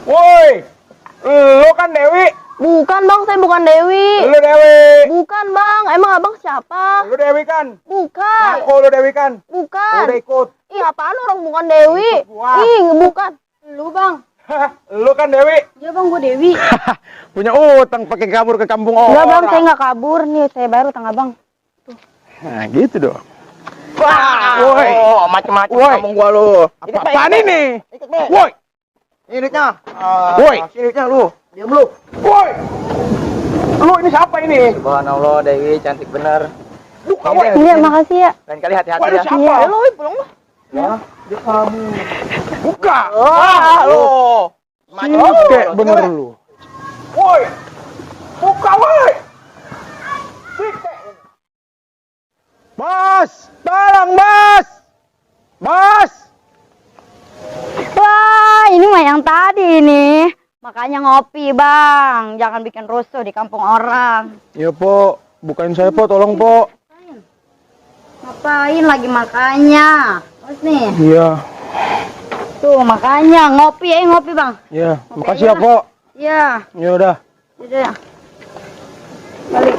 Woi, lo kan Dewi? Bukan bang, saya bukan Dewi. Lo Dewi? Bukan bang, emang abang siapa? Lo Dewi kan? Bukan. Ngaku lo Dewi kan? Bukan. Udah ikut. Ih apaan orang bukan Dewi? Ikut gua. Ih bukan. Lu bang. Lo kan Dewi? Iya bang, gua Dewi. Punya utang pakai kabur ke kampung orang. Enggak bang, saya nggak kabur nih, saya baru tengah bang. Nah gitu dong. Wah, Woi. macam-macam Woi. kampung gua lu. Apaan ini? Ikut, Be. Woi, Ini duitnya. Woi. Sini duitnya lu. Diam lu. woi. Lo ini siapa ini? Subhanallah, Dewi cantik bener. Buka, woi. Iya makasih ya. Lain kali hati-hati Woi, lu ya. siapa? Iya. Lo Pulang lah. Ya, dia kamu. buka. Wah, lu. Oke, bener lu. Woi. Buka, woi. Bos, tolong bos. Bos. Wah, ini mah yang tadi nih. Makanya ngopi bang, jangan bikin rusuh di kampung orang. Ya, Po. Bukain saya, Po. Tolong, Po. Ngapain lagi makanya? Terus nih, Iya. tuh makanya ngopi bang. Iya. Oke, Makasih ya, ya. Po. Iya, Ya udah. udah. Balik.